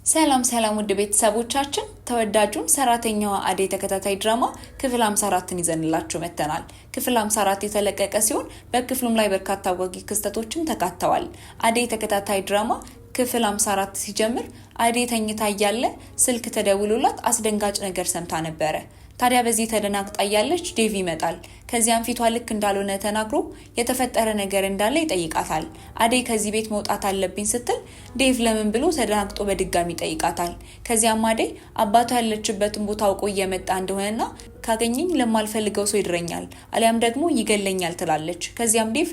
ሰላም ሰላም ውድ ቤተሰቦቻችን፣ ተወዳጁን ሰራተኛዋ አደይ ተከታታይ ድራማ ክፍል 54ን ይዘንላችሁ መጥተናል። ክፍል 54 የተለቀቀ ሲሆን በክፍሉም ላይ በርካታ አጓጊ ክስተቶችም ተካተዋል። አደይ ተከታታይ ድራማ ክፍል 54 ሲጀምር አደይ ተኝታ እያለ ስልክ ተደውሎላት አስደንጋጭ ነገር ሰምታ ነበረ። ታዲያ በዚህ ተደናግጣ እያለች ዴቭ ይመጣል። ከዚያም ፊቷ ልክ እንዳልሆነ ተናግሮ የተፈጠረ ነገር እንዳለ ይጠይቃታል። አደይ ከዚህ ቤት መውጣት አለብኝ ስትል ዴቭ ለምን ብሎ ተደናግጦ በድጋሚ ይጠይቃታል። ከዚያም አደይ አባቷ ያለችበትን ቦታ አውቆ እየመጣ እንደሆነና ካገኘኝ ለማልፈልገው ሰው ይድረኛል አሊያም ደግሞ ይገለኛል ትላለች። ከዚያም ዴቭ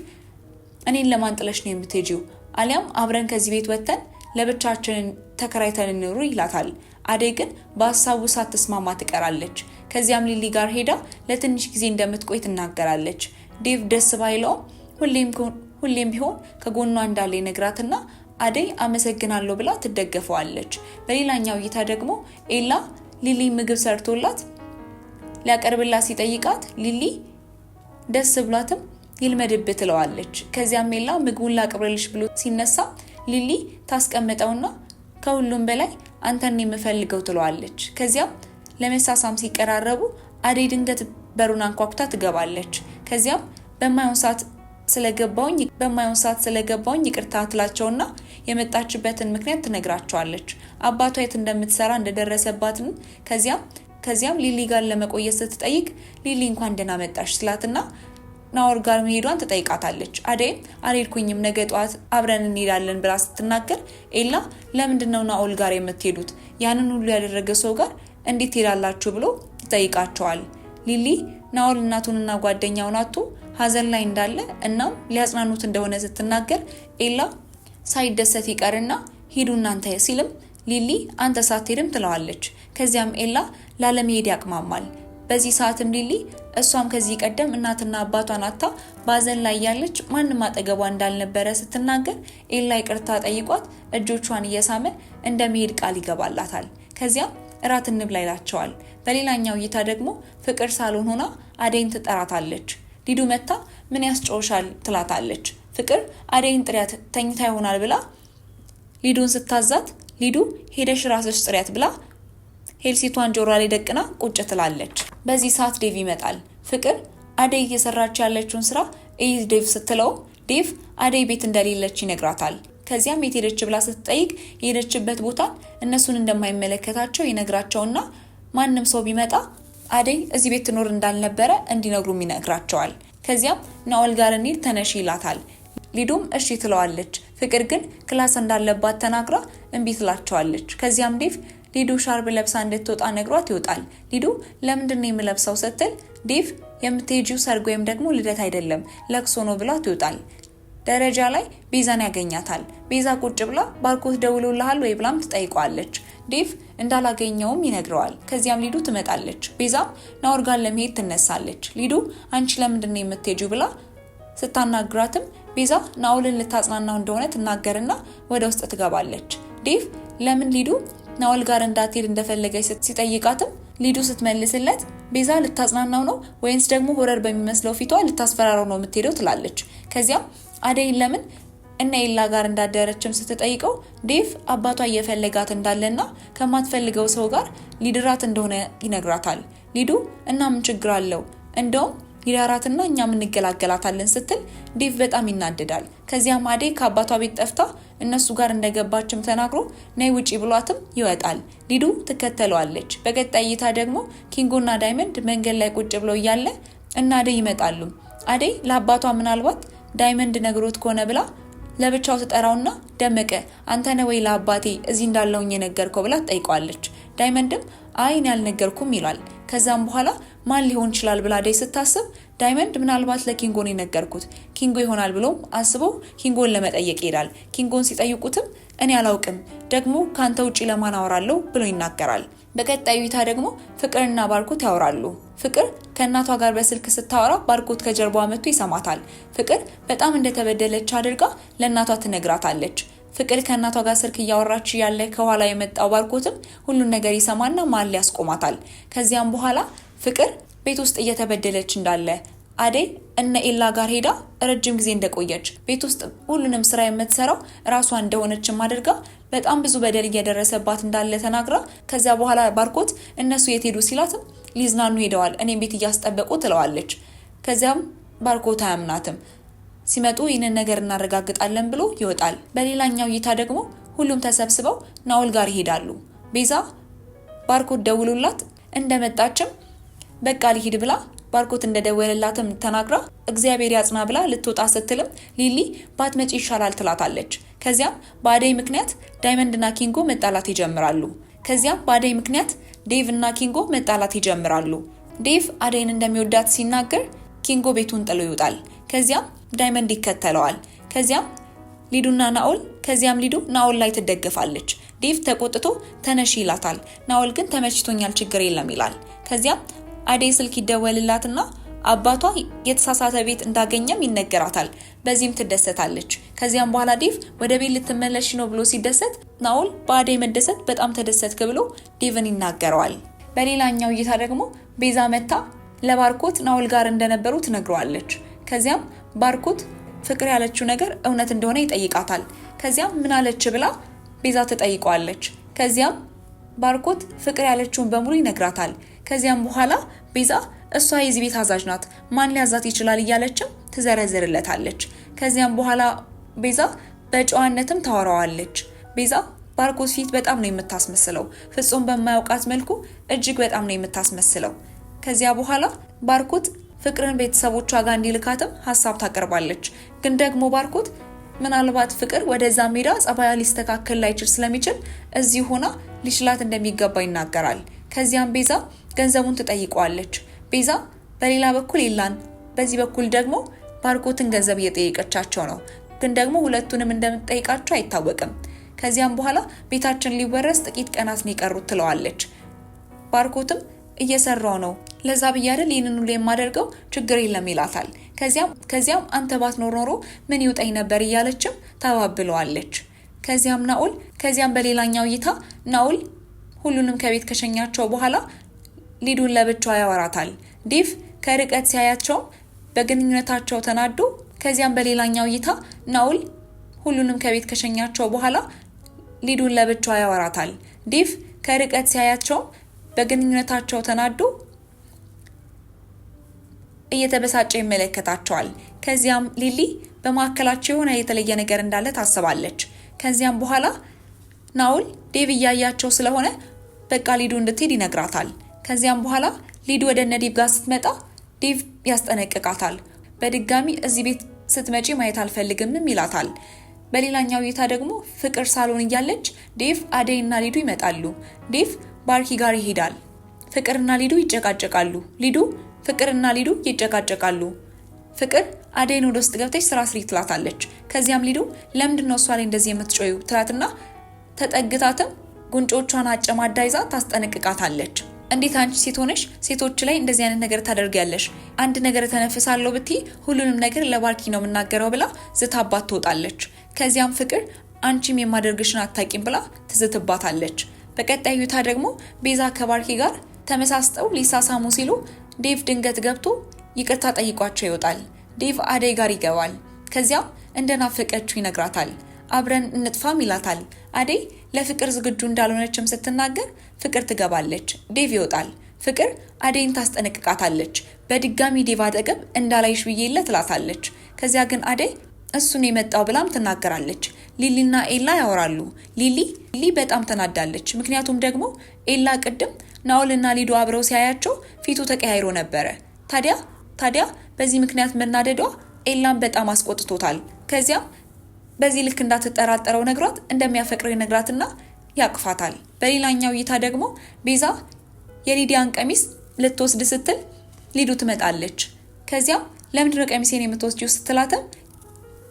እኔን ለማን ጥለሽ ነው የምትሄጂው? አሊያም አብረን ከዚህ ቤት ወጥተን ለብቻችን ተከራይተን እንኑር ይላታል። አደይ ግን በሀሳቡ ሳትስማማ ትቀራለች። ከዚያም ሊሊ ጋር ሄዳ ለትንሽ ጊዜ እንደምትቆይ ትናገራለች። ዴቭ ደስ ባይለውም ሁሌም ቢሆን ከጎኗ እንዳለ ይነግራትና አደይ አመሰግናለሁ ብላ ትደገፈዋለች። በሌላኛው እይታ ደግሞ ኤላ ሊሊ ምግብ ሰርቶላት ሊያቀርብላት ሲጠይቃት ሊሊ ደስ ብሏትም ይልመድብ ትለዋለች። ከዚያም ኤላ ምግቡን ላቅርብልሽ ብሎ ሲነሳ ሊሊ ታስቀምጠውና ከሁሉም በላይ አንተን የምፈልገው ትለዋለች። ከዚያም ለመሳሳም ሲቀራረቡ አደይ ድንገት በሩን አንኳኩታ ትገባለች። ከዚያም በማይሆን ሰዓት ስለገባውኝ ይቅርታ ትላቸውና የመጣችበትን ምክንያት ትነግራቸዋለች። አባቷ የት እንደምትሰራ እንደደረሰባትም ከዚያም ሊሊ ጋር ለመቆየት ስትጠይቅ ሊሊ እንኳን ደህና መጣሽ ስላትና ናኦል ጋር መሄዷን ትጠይቃታለች። አደይም አልሄድኩኝም፣ ነገ ጠዋት አብረን እንሄዳለን ብላ ስትናገር ኤላ ለምንድን ነው ናኦል ጋር የምትሄዱት? ያንን ሁሉ ያደረገ ሰው ጋር እንዴት ትሄዳላችሁ? ብሎ ይጠይቃቸዋል። ሊሊ ናኦል እናቱንና ጓደኛውን አጥቶ ሀዘን ላይ እንዳለ እናም ሊያጽናኑት እንደሆነ ስትናገር ኤላ ሳይደሰት ይቀርና ሂዱ እናንተ ሲልም ሊሊ አንተ ሳትሄድም ትለዋለች። ከዚያም ኤላ ላለመሄድ ያቅማማል። በዚህ ሰዓትም ሊሊ እሷም ከዚህ ቀደም እናትና አባቷን አጥታ በሀዘን ላይ ያለች ማንም አጠገቧ እንዳልነበረ ስትናገር ኤላ ይቅርታ ጠይቋት እጆቿን እየሳመ እንደሚሄድ ቃል ይገባላታል። ከዚያም እራት እንብላ ይላቸዋል። በሌላኛው እይታ ደግሞ ፍቅር ሳሎን ሆና አደይን ትጠራታለች። ሊዱ መታ ምን ያስጮሻል ትላታለች። ፍቅር አደይን ጥሪያት ተኝታ ይሆናል ብላ ሊዱን ስታዛት ሊዱ ሄደሽ ራስሽ ጥሪያት ብላ headset ቷን ጆሯ ላይ ደቅና ቁጭ ትላለች። በዚህ ሰዓት ዴቭ ይመጣል። ፍቅር አደይ እየሰራች ያለችውን ስራ እይ ዴቭ ስትለው ዴቭ አደይ ቤት እንደሌለች ይነግራታል። ከዚያም የት ሄደች ብላ ስትጠይቅ የሄደችበት ቦታ እነሱን እንደማይመለከታቸው ይነግራቸውና ማንም ሰው ቢመጣ አደይ እዚህ ቤት ትኖር እንዳልነበረ እንዲነግሩም ይነግራቸዋል። ከዚያም ናኦል ጋር እንሂድ ተነሺ ይላታል። ሊዱም እሺ ትለዋለች። ፍቅር ግን class እንዳለባት ተናግራ እምቢ ትላቸዋለች። ከዚያም ዴቭ ሊዱ ሻርብ ለብሳ እንድትወጣ ነግሯት ይወጣል። ሊዱ ለምንድን ነው የምለብሰው ስትል ዴቭ የምትሄጂው ሰርግ ወይም ደግሞ ልደት አይደለም፣ ለቅሶ ነው ብሏት ይወጣል። ደረጃ ላይ ቤዛን ያገኛታል። ቤዛ ቁጭ ብላ ባርኮት ደውሎልሃል ወይ ብላም ትጠይቀዋለች። ዴቭ እንዳላገኘውም ይነግረዋል። ከዚያም ሊዱ ትመጣለች። ቤዛም ናኦል ጋር ለመሄድ ትነሳለች። ሊዱ አንቺ ለምንድን ነው የምትሄጂው ብላ ስታናግራትም ቤዛ ናኦልን ልታጽናናው እንደሆነ ትናገርና ወደ ውስጥ ትገባለች። ዴቭ ለምን ሊዱ ናኦል ጋር እንዳትሄድ እንደፈለገች ሲጠይቃትም ሊዱ ስትመልስለት ቤዛ ልታጽናናው ነው ወይንስ ደግሞ horror በሚመስለው ፊቷ ልታስፈራራው ነው የምትሄደው ትላለች። ከዚያም አደይን ለምን እነ ኤላ ጋር እንዳደረችም ስትጠይቀው ዴቭ አባቷ እየፈለጋት እንዳለና ከማትፈልገው ሰው ጋር ሊድራት እንደሆነ ይነግራታል። ሊዱ እና ምን ችግር አለው፣ እንደውም ይዳራትና እኛም እንገላገላታለን ስትል ዴቭ በጣም ይናደዳል። ከዚያም አደይ ከአባቷ ቤት ጠፍታ እነሱ ጋር እንደገባችም ተናግሮ ነይ ውጪ ብሏትም ይወጣል። ሊዱ ትከተለዋለች። በቀጣይ እይታ ደግሞ ኪንጎና ዳይመንድ መንገድ ላይ ቁጭ ብለው እያለ እና አደይ ይመጣሉ። አደይ ለአባቷ ምናልባት ዳይመንድ ነግሮት ከሆነ ብላ ለብቻው ትጠራውና ደመቀ አንተ ነህ ወይ ለአባቴ እዚህ እንዳለውኝ የነገርከው ብላ ትጠይቀዋለች። ዳይመንድም አይ እኔ አልነገርኩም ይላል። ከዛም በኋላ ማን ሊሆን ይችላል ብላ አደይ ስታስብ ዳይመንድ ምናልባት ለኪንጎን የነገርኩት ኪንጎ ይሆናል ብሎም አስቦ ኪንጎን ለመጠየቅ ይሄዳል። ኪንጎን ሲጠይቁትም እኔ አላውቅም፣ ደግሞ ከአንተ ውጪ ለማን አወራለሁ ብሎ ይናገራል። በቀጣዩ እይታ ደግሞ ፍቅርና ባርኮት ያወራሉ። ፍቅር ከእናቷ ጋር በስልክ ስታወራ ባርኮት ከጀርባዋ መጥቶ ይሰማታል። ፍቅር በጣም እንደተበደለች አድርጋ ለእናቷ ትነግራታለች። ፍቅር ከእናቷ ጋር ስልክ እያወራች ያለ ከኋላ የመጣው ባርኮትም ሁሉን ነገር ይሰማና መሀል ያስቆማታል። ከዚያም በኋላ ፍቅር ቤት ውስጥ እየተበደለች እንዳለ አደይ እነ ኤላ ጋር ሄዳ ረጅም ጊዜ እንደቆየች፣ ቤት ውስጥ ሁሉንም ስራ የምትሰራው ራሷ እንደሆነችም አድርጋ በጣም ብዙ በደል እየደረሰባት እንዳለ ተናግራ፣ ከዚያ በኋላ ባርኮት እነሱ የት ሄዱ ሲላትም ሊዝናኑ ሄደዋል፣ እኔም ቤት እያስጠበቁ ትለዋለች። ከዚያም ባርኮት አያምናትም። ሲመጡ ይህንን ነገር እናረጋግጣለን ብሎ ይወጣል። በሌላኛው እይታ ደግሞ ሁሉም ተሰብስበው ናኦል ጋር ይሄዳሉ። ቤዛ ባርኮት ደውሎላት እንደመጣችም በቃ ሊሂድ ብላ ባርኮት እንደደወለላትም ተናግራ እግዚአብሔር ያጽና ብላ ልትወጣ ስትልም ሊሊ ባትመጪ ይሻላል ትላታለች። ከዚያም በአደይ ምክንያት ዳይመንድና ኪንጎ መጣላት ይጀምራሉ። ከዚያም በአደይ ምክንያት ዴቭ እና ኪንጎ መጣላት ይጀምራሉ። ዴቭ አደይን እንደሚወዳት ሲናገር ኪንጎ ቤቱን ጥሎ ይወጣል። ከዚያም ዳይመንድ ይከተለዋል። ከዚያም ሊዱና ናኦል ከዚያም ሊዱ ናኦል ላይ ትደገፋለች። ዴቭ ተቆጥቶ ተነሺ ይላታል። ናኦል ግን ተመችቶኛል፣ ችግር የለም ይላል። ከዚያም አደይ ስልክ ይደወልላትና አባቷ የተሳሳተ ቤት እንዳገኘም ይነገራታል። በዚህም ትደሰታለች። ከዚያም በኋላ ዴቭ ወደ ቤት ልትመለሽ ነው ብሎ ሲደሰት ናኦል በአደይ መደሰት በጣም ተደሰትክ ብሎ ዴቭን ይናገረዋል። በሌላኛው እይታ ደግሞ ቤዛ መታ ለባርኮት ናኦል ጋር እንደነበሩ ትነግረዋለች። ከዚያም ባርኮት ፍቅር ያለችው ነገር እውነት እንደሆነ ይጠይቃታል። ከዚያም ምን አለች ብላ ቤዛ ትጠይቀዋለች። ከዚያም ባርኮት ፍቅር ያለችውን በሙሉ ይነግራታል። ከዚያም በኋላ ቤዛ እሷ የዚህ ቤት አዛዥ ናት፣ ማን ሊያዛት ይችላል እያለችም ትዘረዝርለታለች። ከዚያም በኋላ ቤዛ በጨዋነትም ታወራዋለች። ቤዛ ባርኮት ፊት በጣም ነው የምታስመስለው። ፍጹም በማያውቃት መልኩ እጅግ በጣም ነው የምታስመስለው። ከዚያ በኋላ ባርኮት ፍቅርን ቤተሰቦቿ ጋር እንዲልካትም ሀሳብ ታቀርባለች። ግን ደግሞ ባርኮት ምናልባት ፍቅር ወደዛ ሜዳ ጸባያ ሊስተካከል ላይችል ስለሚችል እዚህ ሆና ሊችላት እንደሚገባ ይናገራል። ከዚያም ቤዛ ገንዘቡን ትጠይቀዋለች። ቤዛ በሌላ በኩል ኤላን፣ በዚህ በኩል ደግሞ ባርኮትን ገንዘብ እየጠየቀቻቸው ነው። ግን ደግሞ ሁለቱንም እንደምትጠይቃቸው አይታወቅም። ከዚያም በኋላ ቤታችን ሊወረስ ጥቂት ቀናት ነው የቀሩት ትለዋለች። ባርኮትም እየሰራው ነው፣ ለዛ ብዬ አይደል ይህንን ሁሉ የማደርገው፣ ችግር የለም ይላታል። ከዚያም አንተ ባትኖር ኖሮ ምን ይውጠኝ ነበር እያለችም ታባብለዋለች። ከዚያም ናኦል ከዚያም በሌላኛው እይታ ናኦል ሁሉንም ከቤት ከሸኛቸው በኋላ ሊዱን ለብቻዋ ያወራታል። ዴቭ ከርቀት ሲያያቸውም በግንኙነታቸው ተናዶ፣ ከዚያም በሌላኛው እይታ ናኦል ሁሉንም ከቤት ከሸኛቸው በኋላ ሊዱን ለብቻዋ ያወራታል። ዴቭ ከርቀት ሲያያቸውም በግንኙነታቸው ተናዶ እየተበሳጨ ይመለከታቸዋል። ከዚያም ሊሊ በመካከላቸው የሆነ የተለየ ነገር እንዳለ ታስባለች። ከዚያም በኋላ ናኦል ዴቭ እያያቸው ስለሆነ በቃ ሊዱ እንድትሄድ ይነግራታል። ከዚያም በኋላ ሊዱ ወደ እነ ዴቭ ጋር ስትመጣ ዴቭ ያስጠነቅቃታል። በድጋሚ እዚህ ቤት ስትመጪ ማየት አልፈልግምም ይላታል። በሌላኛው እይታ ደግሞ ፍቅር ሳሎን እያለች ዴቭ፣ አደይ እና ሊዱ ይመጣሉ። ዴቭ ባርኪ ጋር ይሄዳል። ፍቅርና ሊዱ ይጨቃጨቃሉ። ሊዱ ፍቅርና ሊዱ ይጨቃጨቃሉ። ፍቅር አደይን ወደ ውስጥ ገብተሽ ስራ ስሪ ትላታለች። ከዚያም ሊዱ ለምንድን ነው እሷ ላይ እንደዚህ የምትጮዩ ትላትና ተጠግታትም ጉንጮቿን አጨማዳ ይዛ ታስጠነቅቃታለች። እንዴት አንቺ ሴት ሆነሽ ሴቶች ላይ እንደዚህ አይነት ነገር ታደርጊያለሽ? አንድ ነገር ተነፍሳለሁ ብትይ ሁሉንም ነገር ለባርኪ ነው የምናገረው ብላ ዝታባት ትወጣለች። ከዚያም ፍቅር አንቺም የማደርግሽን አታቂም ብላ ትዝትባታለች። በቀጣዩ እይታ ደግሞ ቤዛ ከባርኪ ጋር ተመሳስጠው ሊሳሳሙ ሲሉ ዴቭ ድንገት ገብቶ ይቅርታ ጠይቋቸው ይወጣል። ዴቭ አደይ ጋር ይገባል። ከዚያም እንደናፈቀችው ይነግራታል። አብረን እንጥፋም ይላታል። አደይ ለፍቅር ዝግጁ እንዳልሆነችም ስትናገር ፍቅር ትገባለች። ዴቭ ይወጣል። ፍቅር አደይን ታስጠነቅቃታለች። በድጋሚ ዴቭ አጠገብ እንዳላይሽ ብዬለ ትላታለች። ከዚያ ግን አደይ እሱን የመጣው ብላም ትናገራለች። ሊሊና ኤላ ያወራሉ። ሊሊ ሊሊ በጣም ተናዳለች። ምክንያቱም ደግሞ ኤላ ቅድም ናኦልና ሊዱ አብረው ሲያያቸው ፊቱ ተቀያይሮ ነበረ። ታዲያ ታዲያ በዚህ ምክንያት መናደዷ ኤላን በጣም አስቆጥቶታል። ከዚያም በዚህ ልክ እንዳትጠራጠረው ነግሯት እንደሚያፈቅረው ይነግራትና ያቅፋታል። በሌላኛው እይታ ደግሞ ቤዛ የሊዲያን ቀሚስ ልትወስድ ስትል ሊዱ ትመጣለች። ከዚያም ለምንድነው ቀሚሴን የምትወስጂው ስትላትም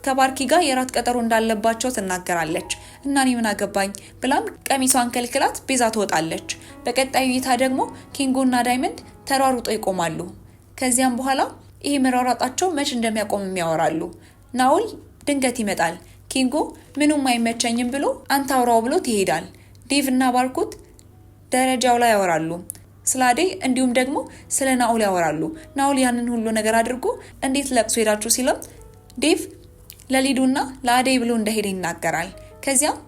ከባርኪ ጋር የራት ቀጠሮ እንዳለባቸው ትናገራለች። እና እኔ ምን አገባኝ ብላም ቀሚሷን ከልክላት ቤዛ ትወጣለች። በቀጣዩ እይታ ደግሞ ኪንጎና ዳይመንድ ተሯሩጦ ይቆማሉ። ከዚያም በኋላ ይሄ መሯሯጣቸው መች እንደሚያቆም ያወራሉ። ናኦል ድንገት ይመጣል። ኪንጎ ምኑም አይመቸኝም ብሎ አንተ አውራው ብሎ ይሄዳል። ዴቭ እና ባርኮት ደረጃው ላይ ያወራሉ። ስለ አደይ እንዲሁም ደግሞ ስለ ናኦል ያወራሉ። ናኦል ያንን ሁሉ ነገር አድርጎ እንዴት ለቅሶ ሄዳችሁ ሲለም ዴቭ ለሊዱና ለአደይ ብሎ እንደሄደ ይናገራል። ከዚያም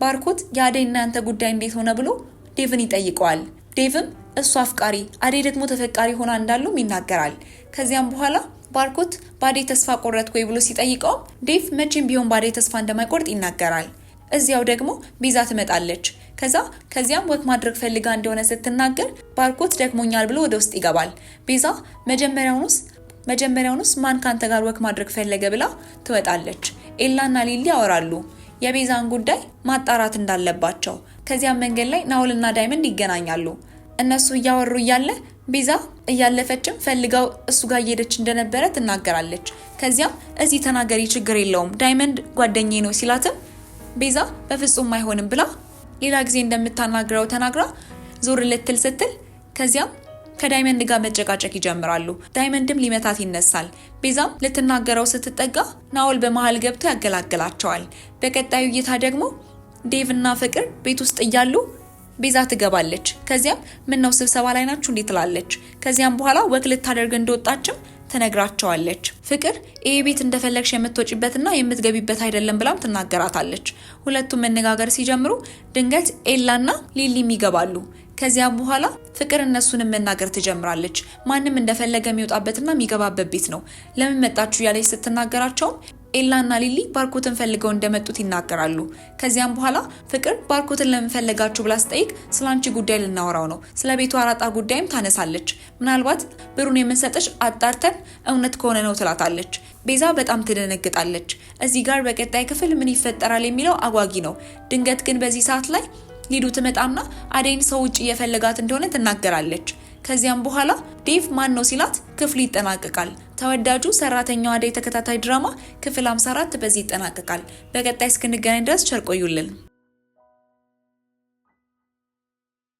ባርኮት የአደይ እናንተ ጉዳይ እንዴት ሆነ ብሎ ዴቭን ይጠይቀዋል። ዴቭም እሱ አፍቃሪ አደይ ደግሞ ተፈቃሪ ሆና እንዳሉም ይናገራል። ከዚያም በኋላ ባርኮት በአደይ ተስፋ ቆረጥክ ወይ ብሎ ሲጠይቀውም ዴቭ መቼም ቢሆን በአደይ ተስፋ እንደማይቆርጥ ይናገራል። እዚያው ደግሞ ቤዛ ትመጣለች። ከዛ ከዚያም walk ማድረግ ፈልጋ እንደሆነ ስትናገር ባርኮት ደክሞኛል ብሎ ወደ ውስጥ ይገባል። ቤዛ መጀመሪያውኑስ ማን ካንተ ጋር walk ማድረግ ፈለገ ብላ ትወጣለች። ኤላና ሊሊ ያወራሉ የቤዛን ጉዳይ ማጣራት እንዳለባቸው። ከዚያም መንገድ ላይ ናኦልና ዳይመንድ ይገናኛሉ። እነሱ እያወሩ እያለ ቤዛ እያለፈችም ፈልጋው እሱ ጋር እየሄደች እንደነበረ ትናገራለች። ከዚያም እዚህ ተናገሪ ችግር የለውም ዳይመንድ ጓደኛዬ ነው ሲላትም ቤዛ በፍጹም አይሆንም ብላ ሌላ ጊዜ እንደምታናግረው ተናግራ ዞር ልትል ስትል ከዚያም ከዳይመንድ ጋር መጨቃጨቅ ይጀምራሉ። ዳይመንድም ሊመታት ይነሳል። ቤዛም ልትናገረው ስትጠጋ ናኦል በመሀል ገብቶ ያገላግላቸዋል። በቀጣዩ እይታ ደግሞ ዴቭ እና ፍቅር ቤት ውስጥ እያሉ ቤዛ ትገባለች። ከዚያም ምን ነው ስብሰባ ላይ ናችሁ እንዴ ትላለች። ከዚያም በኋላ walk ልታደርግ እንደወጣችም ትነግራቸዋለች። ፍቅር ይሄ ቤት እንደፈለግሽ የምትወጪበትና የምትገቢበት አይደለም ብላም ትናገራታለች። ሁለቱም መነጋገር ሲጀምሩ ድንገት ኤላና ሊሊም ይገባሉ። ከዚያም በኋላ ፍቅር እነሱንም መናገር ትጀምራለች። ማንም እንደፈለገ የሚወጣበትና የሚገባበት ቤት ነው፣ ለምን መጣችሁ እያለች ስትናገራቸውም ኤላና ሊሊ ባርኮትን ፈልገው እንደመጡት ይናገራሉ። ከዚያም በኋላ ፍቅር ባርኮትን ለምን ፈለጋችሁ ብላ ስጠይቅ ስለ አንቺ ጉዳይ ልናወራው ነው፣ ስለ ቤቱ አራጣ ጉዳይም ታነሳለች። ምናልባት ብሩን የምንሰጥሽ አጣርተን እውነት ከሆነ ነው ትላታለች። ቤዛ በጣም ትደነግጣለች። እዚህ ጋር በቀጣይ ክፍል ምን ይፈጠራል የሚለው አጓጊ ነው። ድንገት ግን በዚህ ሰዓት ላይ ሊዱ ትመጣና አደይን ሰው ውጭ እየፈለጋት እንደሆነ ትናገራለች። ከዚያም በኋላ ዴቭ ማን ነው ሲላት ክፍሉ ይጠናቀቃል። ተወዳጁ ሰራተኛዋ አደይ ተከታታይ ድራማ ክፍል 54 በዚህ ይጠናቀቃል። በቀጣይ እስክንገናኝ ድረስ ቸር ቆዩልን።